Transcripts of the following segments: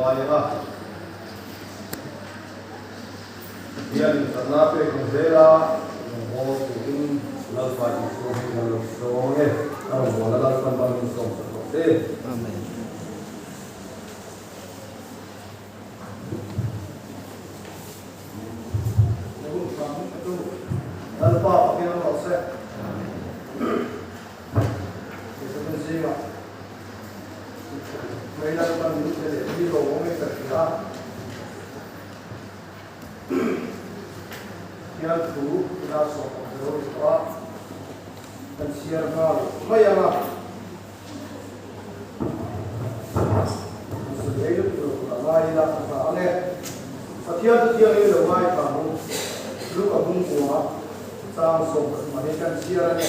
ngai ang a. Pathianin chakna pek ang zel a, rawngbâwl turin Lalpa Isua hming an lo sawng e. A rawngbâwlna Lalpan mal min sawm sak rawh se. Amen. Lalpa Pathian awm rawh se. Keichawmin zingah mai Lalpan min pe leh hi lo awm in ka hria. Pathian thu ila sawm awm te lo ni tawh a, kan chhiar nghal mai ang a. Sawi lutuk lo tur a ngai ila a tha ang e. Pathian chu thiangin lo ngai tha ang u. Luka bungkua chang 13 ah hian kan chhiar a ni.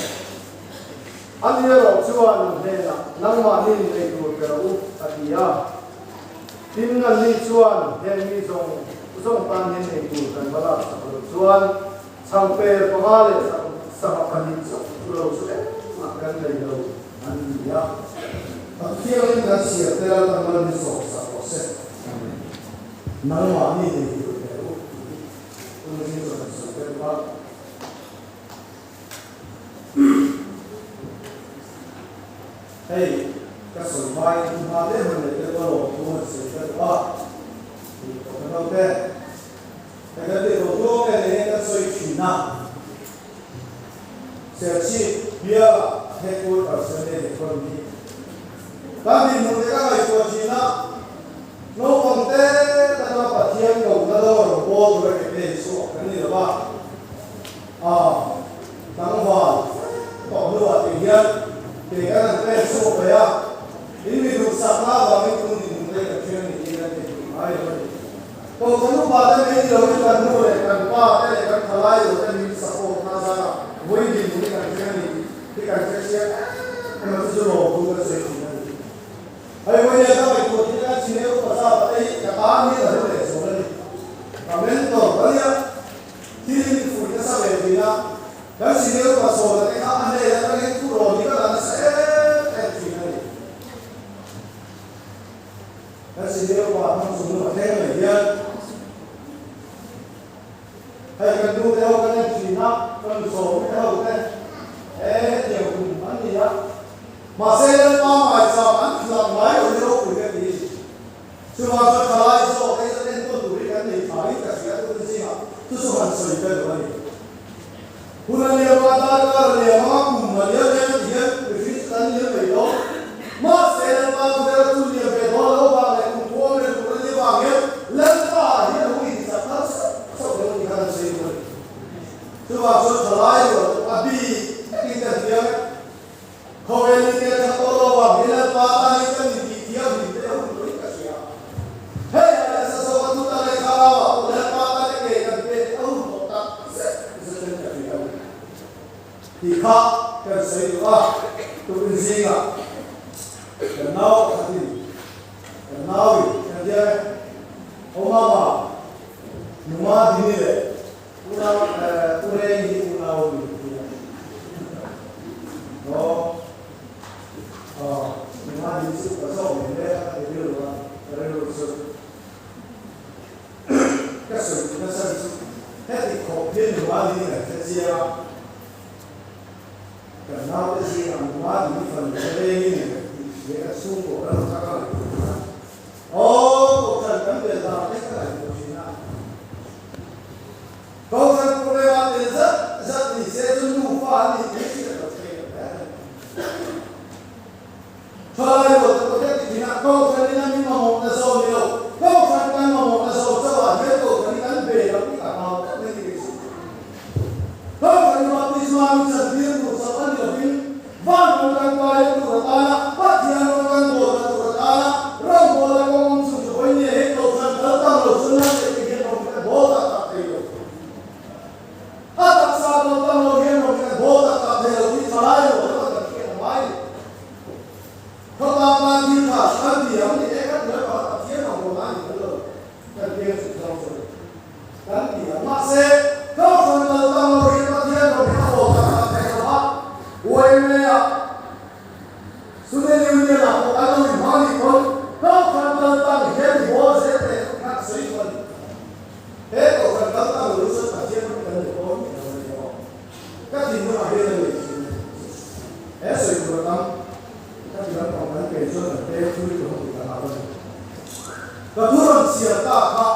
A ni erawh chuan an hnenah, Nangmahni in ei tur pe rawh u, a ti a. Tin, anni chuan heng mi zawng zawng tan hian ei tur kan va lak sak loh chuan changper panga leh sangha pahnih chauh lo chu engmah kan nei lo an ti a. Pathianin kan siam te Lalpan mal min sawm sak rawh se. Nangmahni nei tur pe rawh u tih hi Tun zing chuan kan sawi deuh a. Hei, ka sawi hmain thu hma hle hman leh deuh a lawm thu han sawi deuh a, tih tawh ka note e. Hei kan tih tawh tluang nge nei hian kan sawi thin a, Serchhip biala headquarters kan nei leh dawn hi. Kan dinhmun te ka ngaihtuah thin a, naupang te taka Pathian kohna dawr bawl tura ke pen chhuak kan ni lo va. A tlangval tawh hnuah tih hian kei kan han pen chhuak ve a, in mi duhsakna avangin tun dinhmun te kan hriat ni tiin an thei tih ngai lo a ni. Kohhran upa te mai ni loin kan nu leh kan pa te leh kan thalai lo te min support na zara vawi dinhmun hi kan hria ni tih hi kan hre chiang em em a, chu chu lawmtu kan sawi thin a ni. Hei vawi leh ka ngaihtuah tih na kan chhine upa zat a te hi ka tan hian a hlu leh zual a ni. Ka mentor a nia. Thil hi min fuih nasa ve thin a, kan senior upa sawna te kha a hnen atangin thu rawn hi ka la nasa em em thin a ni. Kan senior upa hmang chung hnung a thleng mai hian hei kan nu te ho kan en thin a, kan nusawmi te ho te e hetiang kum an ni a, mahse Lalpa ngaichang an thlak ngai lo hi ropui ka ti. Chuvang chuan thalai zawk hei chuan enkawl tur hi kan nei tha in ka hria tute zingah chu chu han sawi tel lo a ni. Hun a liam a, darkar a liam a, kum a liam em a ti hian mihring chu kan liam mai lo. Mahse Lalpa khawvel a chu liam ve dawn lo vang leh kum khuam reng tur a nih avang hian Lalpa hian a ui chak thar sauh sauh dawn tih kha kan sawi duh a ni. Chuvang chuan thalai rual chu a bik takin kan hliam e. Khawvel in ke that tawh lo vang hi Lalpa tan in kan intih thiam hlim te hun tawh in ka hria. Hei a leh sa zawk a tu ta leh thlarau ah pawh Lalpa tan e ke kan pe te a hun tawh tak zet zet in ka hria a ni. Tih kha kan sawi duh a, tukin zingah kan nau pakhatin kan nauin kan diam e, Aw mama, numa dini leh Unau eh u reng hi unau a ni ti a aw aw nunga din chu ka zawk mai hle a ka ti rilru a ka rilru chu ka sawi duh nasa ni chu heti khawp hian nunga din hi kan hre chiang a kan naute zingah nunga din hi fanu te rengin kan tih hria kan chhungkaw kan rawn taka ngaihtuah thin a aw kohhran kan bel dan te ka ngaihtuah thin a. Kohhran programme ah tel zat zat ni se chu nufa an nih mai hriat loh theih loh hle a ni. Thalai rual te pawh hian ti thin a, Kohhran in a mi mamawhna zawn ni lo, Kohhran kan mamawhna zawn chauh ah hian Kohhran hi kan ve loh hi ka hlau tlat mai ni kei chu. Kohhran hi baptisma mi chantir tur chauh a ni lovin van ram kan kai tur atana Pathian ram kan bawlna tur atana rawngbawlna kawng awm chhun chu hawi nge hei Kohhran kal tam lo chu nan leh te hian rawng hi kan bawl tak tak thei lo. A taksa kal tam lo hian rawng hi kan bawl tak tak thei lo tih thalai lo te pawh kan hriat a ngai ni. Khawtlang tan thil tha an ti ang. Ka thu rawn chhiar ta kha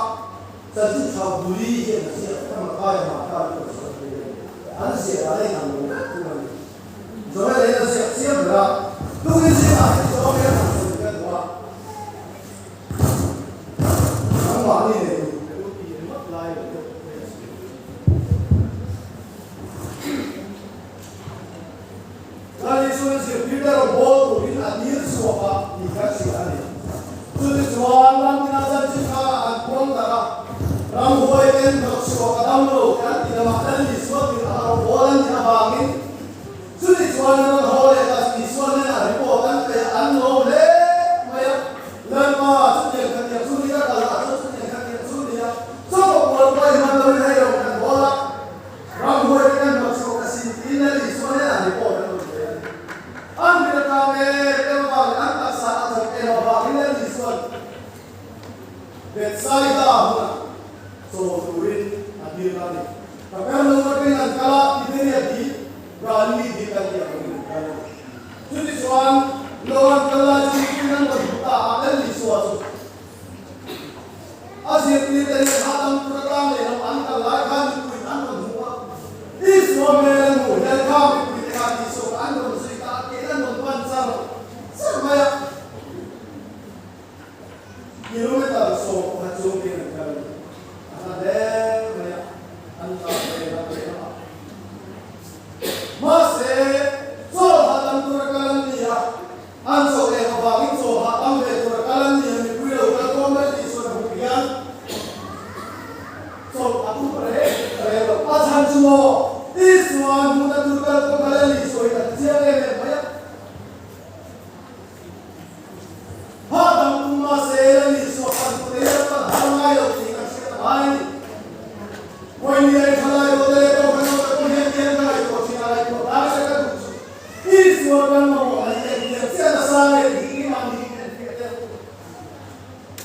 chanchin tha buli hian a ziak ka Mathaia Martha te pawh sawi thei a ni. An ziah dan a inang lo vek thung a ni. Joel in a ziak chiam ber a, tukin zingah hi Joel han sawi ka duh a. Nangmahni nei tur ka duh tih ringawt lai lo deuh mai a sawi duh. Lal Isuan zirtirte rawn bawl turin a tir chhuak a tih kan hria a ni. Chutichuan ramtina chanchin kha an puang tak a, ramhuai ten hnawt chhuak a dam lo te an ti lamah Lal Isua tir a rawn bawl an nih avangin chutichuan an rawn haw leh ta Isua hnenah report an pe a, an lawm hle mai a, Lalpa chutiang khatiang chu ni ka kal ah chuan chutiang khatiang chu ni a, chaw kual pawh i hman loin hei rawn kan bawl a. Ramhuai te kan hnawt chhuak asin tiin Lal Isua hnenah report an rawn pe a ni. An rin atang e tel avangin an taksa a thawk em avangin Lal Isua'n Bethsaida hmunah chawl turin a tir a ni. Kapernaum atangin an kal a, Tiberia di Galili di kal tih avangin an kal a ni. Chutichuan lo an kal lai chu mipuiin an rawn hmu ta a, Lal Isua chu A zirtirte hian hahdam tur atan leh lo an kal lai khan mipuiin an rawn hmu a. Isua hmel an hmuh hian kha mipuite khan Isua kha an rawn zui ta a, kein an rawn pan char char mai a. Kilometer 10 chung kein an kal a ni. A hla hle mai a, an tlan vel a lehlam a. Mahse, chaw hahdam tur a kal an ni a. An chaw eng avangin chaw hahdam ve tur a kal an ni a, mipui lo kal kawm reng tih chuan a hmuh hian chawlh a tum reng reng lo. A chhan chu maw? Isuan hmun a tur kal kawng kal a ni sawi ka ti chiang em em mai a. Hahdam tum mahse la ni suah kan tur ei a pan har ngai lo tih kan hriat a ngai a ni. Vawinia i thalai rual te leh kohhran ho te pawh hian tiang ka ngaihtuah thin a, ngaihtuah ta se ka duh chu. Isua kan mamawh a hi engtiang chiah nasa nge tih hi mahni in enfiah deuh.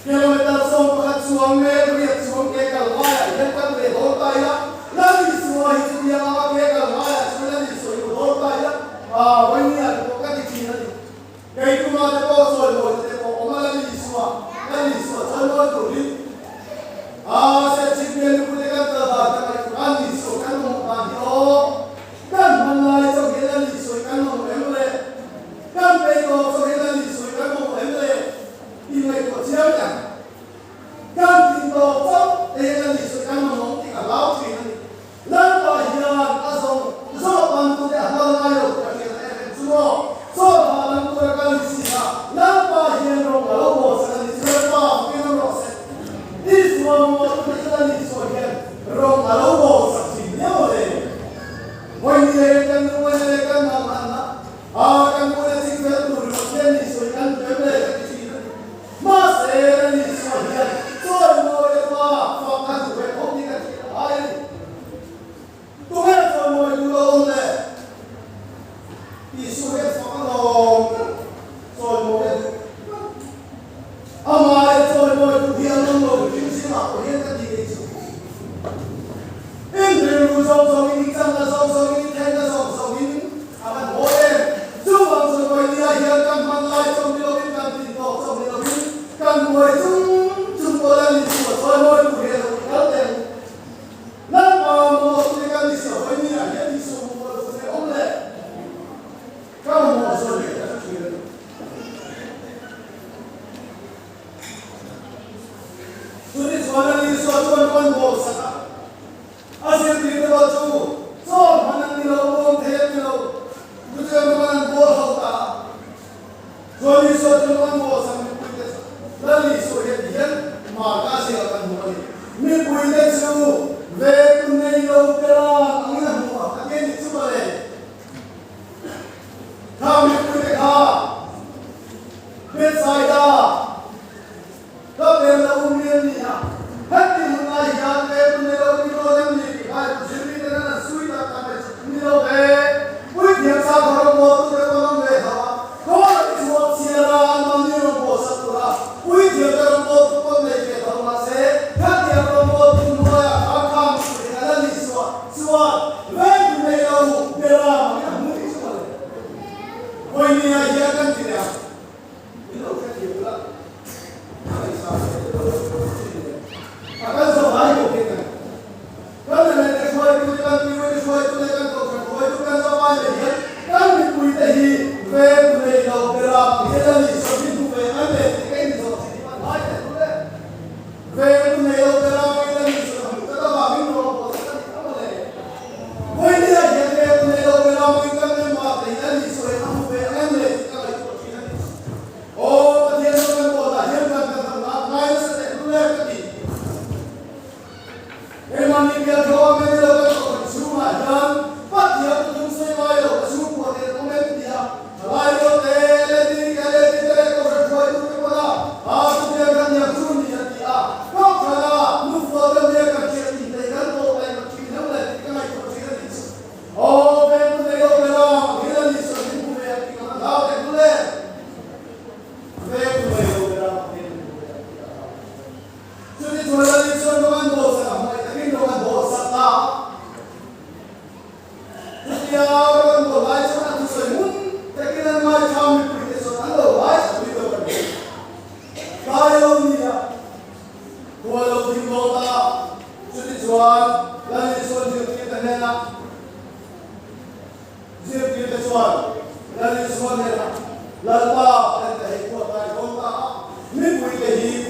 Kilometer 11 chuang mel riat chuang ke kal ngaiah hian kan ve dawn ta ila, Lal Isua hi chutiang anga ke kal ngaiah chuan Lal Isua hi u dawn ta ila, aa vawinia te pawh ka ti thin a ni. Kei tuma te pawh sawi mawi te pawh awm a Lal Isua, Lal Isua chawi mawi turin aa Serchhip bial mipui te kan kal dan ka ngaihtuah a, Lal Isua kan mamawh dan hi aw. Kan hmanlai chauh hian a nih sawi kan mamawh em le? Kan peitawp chauh hian a nih sawi kan mamawh em le? Tih ngaihtuah chiang ang. Kan tintawp chauh te hian a nih sawi kan mamawh tih ka hlau thin a ni. Lalpa hian a zawng zawng a pantute a hal ngai lo tih a hriat em em chu maw? Chaw hahdam tura kal ni si a, Lalpa hian rawng a lo bawhsak a ni chu Lalpa fakin awm rawh se. Isua mamawh tute chu a nih sawi hian rawng a lo bawhsak thin viau le. Vawiin leh kan nuaina leh kan manganna a kan buaina ching fel tur ringawt hian nih sawi kan duh em le ka ti thin a ni. Mahse a nih sawi hian chawi mawi leh pa fak a duh ve tho tih ka hriat a ngai a ni. Tunge chawi mawi duh lo awm le? Isua hian fak a lawm ber, chawi mawi a duh ber. Amah chawi mawi duh hi a lawm lo mihring zingah pawh hian ka ti kei chu. In rilru zawng zawngin, i changna zawng zawngin, i thenna zawng zawngin a van haw em? Chuvang chuan Vawinia hian kan hman lai chawm ni lovin, kan tin tawk chawm ni lovin, kan buai chung chung pawh Lal Isua chawi mawi tur hi a lo ti kal teng. Lalpa mamawh chu ni kan Isua Vawinia hian Isua mamawh lo chu nge awm le? Ka mamawh zawn leh ka hre thin a ni. Chutih chuan Lal Isua chuan rawn bawl sak a, a zirtirte pawh chu chaw hman an ni lo, bawm thei an ni lo, chutiang chuan an bawl ho ta a. Chuan Isua chuan rawn bawl sak mipuite chu Lal Isua hian ti hian Marka ziakah kan hmu a ni. Mipuite chu ve tu nei lo peran angin a hmu a, a ti a nih chu mawle. Kha mipuite kha Bethsaida ka pen lo um mi an ni a, heti hun lai hian ve tu nei lo ni dawn em ni tih kha zirmi ten an han.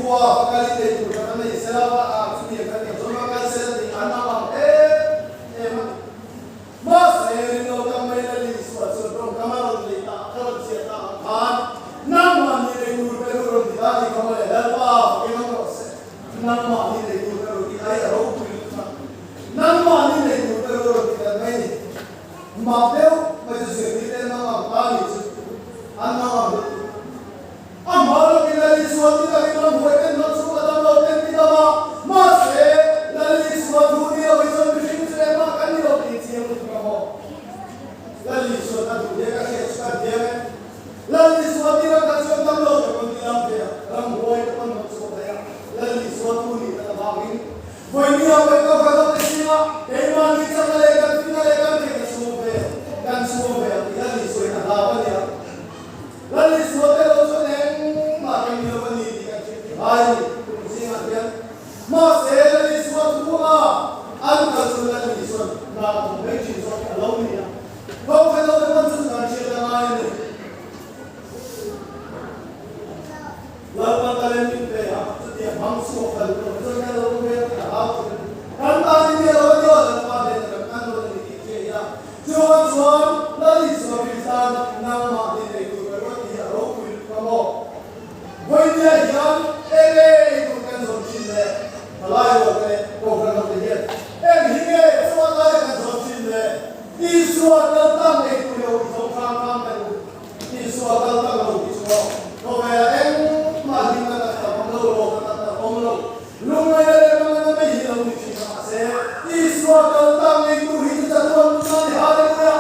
khua va kal in ei tur kha kan nei sela va a chumi ang kha tiang chuan va kal sela tih an ang ang em em a ni. Mahse, rinlo tak mai Lal Isua chuan tawngkam a rawn lei ta, ka rawn chhiat ta ang khan nangmah ni nei tur ka ru rawn ti ta ni kha mawle Lalpa fakin awm rawh se, nangmah ni nei tur ka ru tih ai a ropui lutuk a, nangmah ni nei tur ka ru rawn ti dan mai ni. Mak deuh mai chu zirtirte an mang ang ta ni chu an mang ang lutuk. Amah lawkin Lal Isua ti takin ramhuai ten hnawt chhung a dam lo ten ti dam a, mahse Lal Isua thu ni lo hi chuan mihring chu engmah kan ni lo tih chiang lutuk a maw? Lal Isua'n a duh hle ka hriat chu kan thiam e. Lal Isua ti ram kha chuan dam lo te pawn ti dam thei a, ramhuai te pawn hnawt chhuak thei a, Lal Isua thu ni ta avangin vawinia vawi ko kha lo te singa keimahni chakna leh kan finna leh kan theihna chhung ve kan chhung ve ang tih Lal Isuain a hlau a nia. Lal Isua te lo chuan engmah kan ni lo a ni tih kan hriat thei ngai a ni kum zingah hian. Mahse, Lal Isua thu a an kal chu Lal Isua'n hna a thawk mai thin zawk hi a lo ni a. Thawkhat lo te pawn chu kan hriat a ngai a ni. Lalpa talent min pe a, chutiang hmang chhuak kal tur chuan kan lo awm ve a tih a hau thin a ni. Kan tan in nia lo a ni aw, Lalpa hnenah kan kan dawn a ni tih hria hian Chuan chuan Lal Isua Kristan nangmah ni nei tur ka ruat tih hi a ropui lutuk a maw? Vawinia hian eng ei tur kan zawn thin le? Thalai rual te leh Kohhran ho te hian eng hi nge chuan laia kan zawn thin le? Isua kal tlang ei tur lo i zawng hrang hrang teh u. Isua kal tlang lo tih chu aw khawvela engmah hlimna tak tak awm lo, lawmna tak tak awm lo, Lungngaihna leh manganna mai hi lo ni thin a, mahse Isua kal tak ngei tur hi chu chatuan nuna ni. Hallelujah!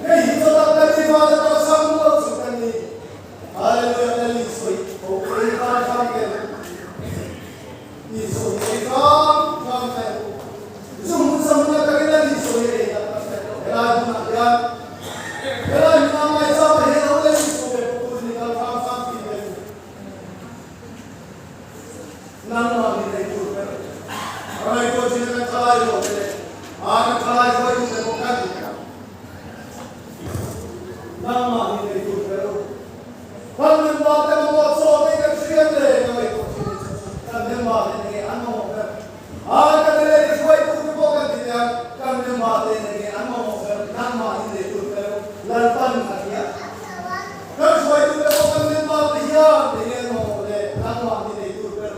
Hei hi chawtak kan ni, van atanga chhang duh lo chu kan ni. Hallelujah! Lal Isua hi tho ei hram hram teh u. Isua hi ei hram hram teh u. Zu hmun sa hmun atangin Lal Isua hi ei tak tak teh u. Helai hmunah hian, helai hmunah ngaihchama hian lo Lal Isua ve pawh turin i kal hram hram thin teh u. Nangmah ni nei tur ber a ngaihtuah thin a kan thalai lo te leh a kan thalai hruaitu te pawh kan ni a. Nangmah ni nei tur ber u. Kan member te mamawh chaw te kan hriat le ka ngaihtuah thin ni chu chu kan member te nge an mamawh ber. A kan leh ka hruaitu te pawh kan ti teh ang kan member te nge an mamawh ber nangmah ni nei tur ber u Lalpan a ti a. Kan hruaitute pawh kan member te hian enge an mamawh le nangmah ni nei tur ber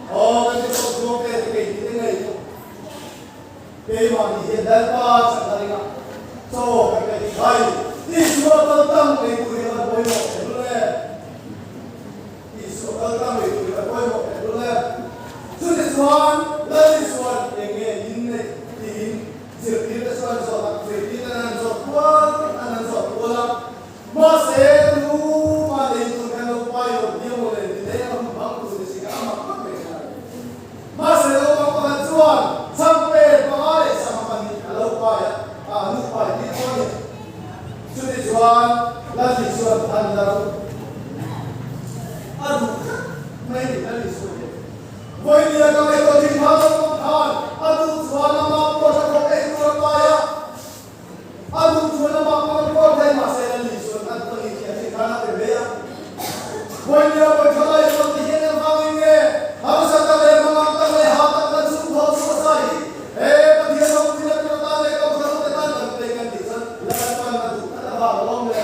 aw kan ti tawp zuam ve te kei ti te ngei pawh keimah ni hian Lalpa chakna ringah chaw kan pe ti khai Isua kal tlang nei tur hi a va pawimawh tehlul em Isua kal tlang nei tur hi a va pawimawh tehlul em chutichuan Lal Isuan enge in neih tiin Zirtirte chuan zawt a, zirtirte an zawt kual an an zawt kual a, mahse tuma lei tur khan lo pai lo hiam maw le ti leng a hun hmang tur ni si kha a mak vak mai kha a ni. Mahse naupang pakhat chuan chhangpe panga leh sangha pahnih a lo pai a, a nu pai tir pawh a ni. Chuti chuan Lal Isuan an la ru a duh tlat mai ni Lal Isua hian. Vawinia ka ngaihtuah thin kha naupang khan a duh chuan amah pawh hla khawp ei tur a pai a, a duh chuan amah pawh a pawh thei mahse Lal Isua'n a duh a ni tih a hriat khan a pe ve a. Vawinia vawi tha lai chuan ti hian engvangin nge harsa tak leh mangang tak leh hah tak kan chhung thaw chhuah sa hi he Pathian ropuina tur atan leh Kohhran te tan kan pe kan tih chuan Lalpan a duh tlat avang alawm le.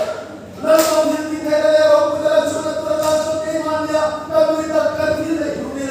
Lalpan thil tih theihna leh ropuina lan chhuahna tur atan chuan keimahnia kan nui tak kan thil neih duh ni.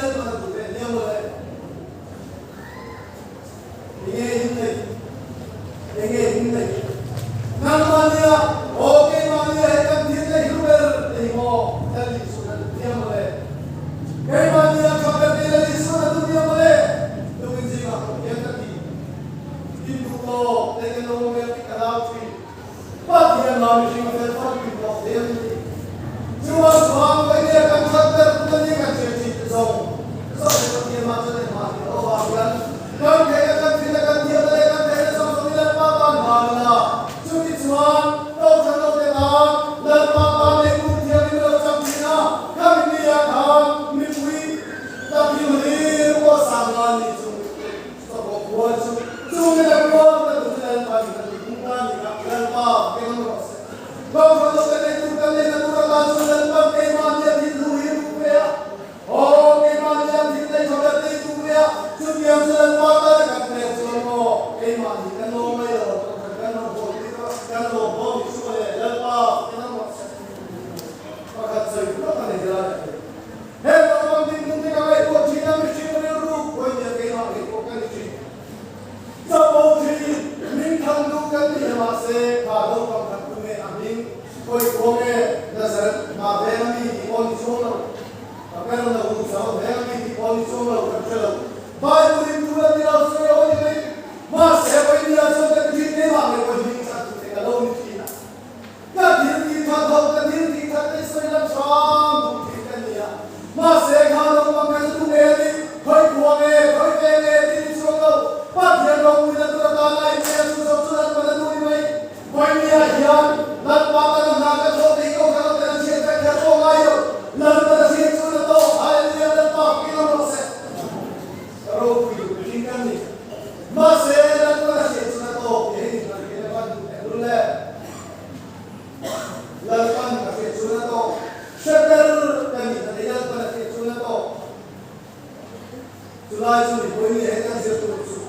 Chulai chu mipui ni he kan zir tur chu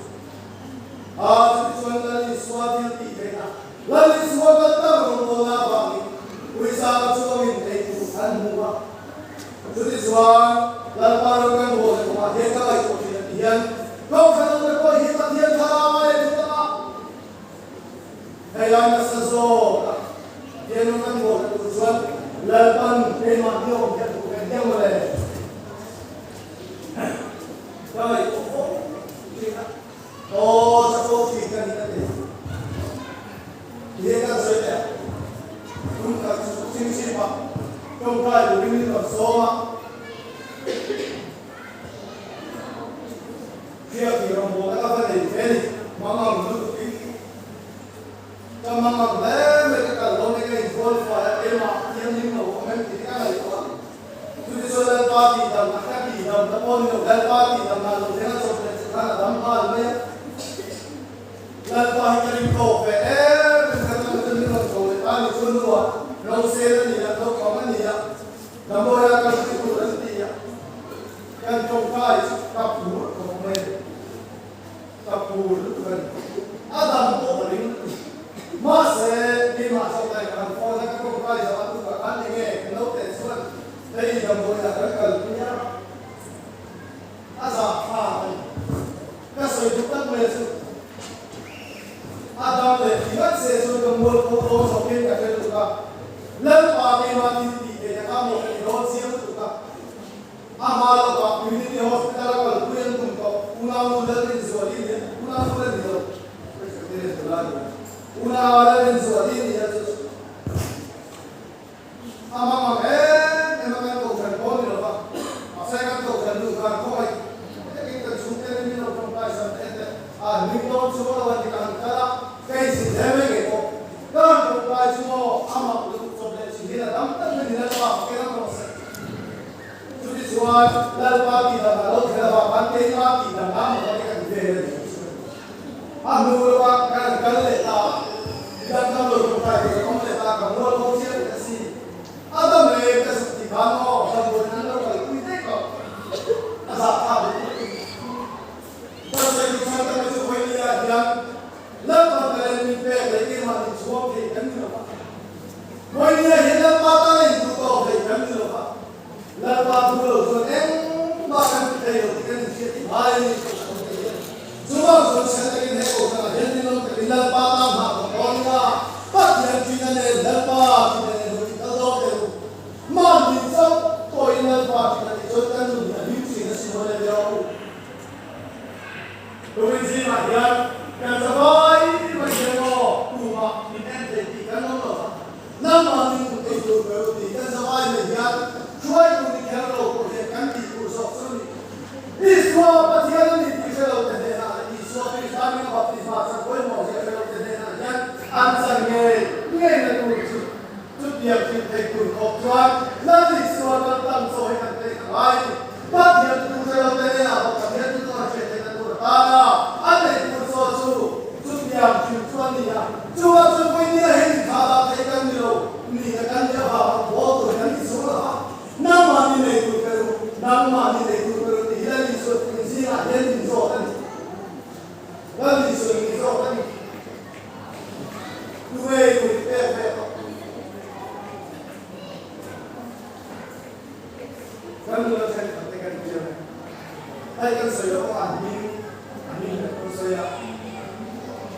a chutichuan Lal Isua thil tih theihna Lal Isua kal tak rawngbawlna avangin pawisa ka chuangin ei tur an hmu a. Chutichuan Lalpa ram kan haw leh kawngah hian ka ngaihtuah thin a ti hian Kohhran awmte pawh hi Pathian thlarau a leh thutaka hei lai nasa zawk a Pathian ram kan haw leh tur chuan Lalpan keimah hi awm hian duh ve hiang mawle. Ka ngaihtuah fo thin a, aw chapo thin ka ni ka ti. Tihian kan sawi teh a, tum khat chu chingchip a, tawngtai turin min rawn sawm a, hriat tih rawngbawlna ka va nei ve ni, mangang lutukin ka mangang hle mai ka kal dawn e ka infual fai a, keimah thianghlim lo awm em tih hi ka ngaihtuah a. Chutichuan Lalpa tihdam a ka tihdam ta pawh ni lo, Lalpa tihdam dan lo thleng a chawp leh chu khan a dam nghal mai a. Lalpa hi ka ring tawk ve em em kha chuan ka min rawn tho leh ta ni chuan hnuah Rosel a ni a, naupang a ni a, Damawia ka hre tur an ti a, kan tawngtai chu ka phur khawp mai a ni. Ka phur lutuk a ni. A dam pawh ka ring lutuk. Mahse, keimah zawk lai ka han phone a, ka tawngtai zawh a tukah khan enge ka naute chuan hei damdawiah kan kalpui a, a zah thlak a ni. Ka sawi duh tak mai chu a dam leh ti ngat se chuan ka mual pawh dawn zawkin ka hre lutuk a. Lalpa keimah thil tih theihna kha maw ka ti dawn chiang lutuk a. A hma lawkah Community Hospital a kalpui an tum tawh. Unau nu Lalrinzuali nia, unau nu la ni lo, unau Lalrinzuali nia chu chu a hmang ang em em a kan kohhran pawh ni lova, mahse kan kohhran nu khan khawngaih takin kan chhungte nen min lo tawngtai san te te a hlim dawn chu lo an ti ka han kal a, ka inzin hle mai ngei pawh. Ka han tawngtai chu maw a mak lutuk chawp leh chi hian a dam tak mai ni Lalpa ka ken ang rawh se. Chutichuan, Lalpa tihdam a lo thlen avang khan keimah tihdam a maw ka ti vel a ni tih chu ka duh. A hnu lawkah kan han kal leh ta a, midang dam lo tawngtai tur an awm leh ta, ka mual bo chiang leh a si. A dam e ka zuk ti khan aw, damdawiin an lo kalpui daih tawh. A zahthlak lutuk lutuk. Darsawi chhan tak chu Vawinia hian Lalpa talent min pek leh keimah min chhuak thei kan ni lo va. Vawinia hian Lalpa talent duh tawk thei kan ni lo va. Lalpa thu lo chuan engmah kan ti thei lo tih kan inhriat hi ngai a ni tih ka hmu thei a. Chuvang chuan chhan takin he kohhranah hian min awm takin Lalpa tan hah ka tawn ila, Pathian ṭihna nen Lalpa ṭihna nen hun i kal dawn teh u. Mahni chauh pawhin Lalpa ṭihna tih chuan kan nun hi a hlim ṭhin a si maw le viau. Turin zingah hian kan zavai mai hian aw tumah min en thei tih kan awm lo va, nangmah min hmu thei tur ber u tih kan zavai mai hian hruaitu ni kher lo pawh hian kan tih tur zawk chu a ni. Isua Pathian a ni tih hre lo te hnenah leh Isua Krista hminga baptisma chan pawimawh zia hre lo te hnenah hian an chan ngei ngeina tur chu Chutiang thil thei tur khawp chuan Lal Isua kan tam chaw hi kan theih a ngai ni. Pathian chu hre lo te hnenah bawk Pathian chu chuan hriat theihna tur a tan a, a neih tur chaw chu chutiang thil chu a ni a. Chuvang chuan vawinia hei inthah dah theih kan ni lo, nihna kan nih avanga bawl tur kan ni chhung lo va, nangmahni nei tur pe ru, nangmahni nei tur pe ru tih hi Lal Isua tih zingah hian min zawt a ni. Lal Isua min zawt a ni. Tunge tur i pek ve tawh? Kan nula thenkhat te kan biak e. Hei kan sawi loh a, an hming a hming leh kan sawi a.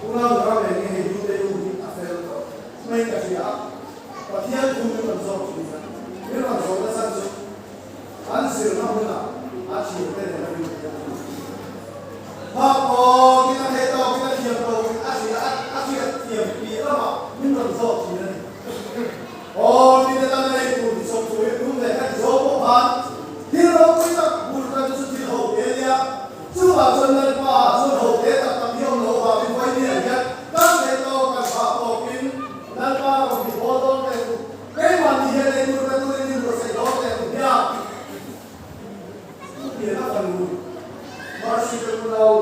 Unau nula ram eng nge hei Dute u hi a fel tawh mai ka hria a. Pathian thu min rawn zawk thin a, min rawn zawh nasa chu an zirna hunah a thiante nen a rin theih a. Phak awkin a theih tawkin a thiam tawkin a hria a, a hriat thiam piah lamah min rawn zawk thin a ni. Aw, mite tan a ei tur ti chawp chu i tum leh ka ti zo pawh khan thil ropui tak bul tan chu thil ho te a nia. Chuvang chuan Lalpa chuan ho te tak tak hi awm lo avangin vawinia hian kan theih tawk kan phah tawkin Lalpa rawn ti haw dawn teh u. Keimahni hian ei tur ka turin in ruahsaih dawn teh u hian. Chutiang a fanu Mercy te unau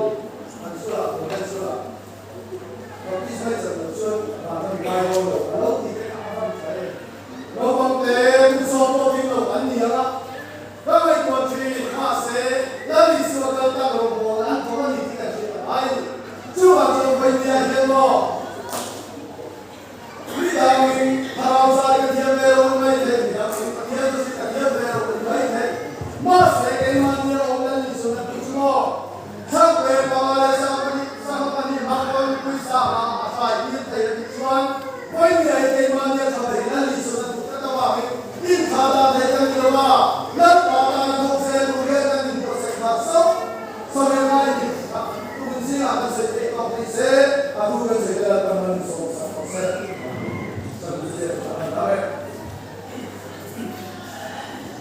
an chhuah a an chhuah Baptisma i chan loh chuan van a mi ngai dawn lo a lo tih te kha a van tha em. Naupang te kum sawm pawh ding lo an ni ang a, ka ngaihtuah thin mahse Lal Isua kal tak rawh. Vawinia hian maw mi dangin thlarau zai ka thiam ve lo mai thei, mi dangin Pathian chu ka thiam ve lo mai thei. Mahse keimahni a awm Lal Isua tih chu maw Thangte panga leh sangha pahnih hmang pawn pawisa hmang a hrai tir thei a tih chuan Vawinia hi keimahni a tha thei Lal Isua tih ka ta vangin inthla dan thei ka ni lo a, Lalpa tana thawk zel tur hian kan inbuatsaih nghal sauh. Sawi ngai ni a, tukin zingah kan sawi theih tawk ni se, a thu kan sawi tel a tam.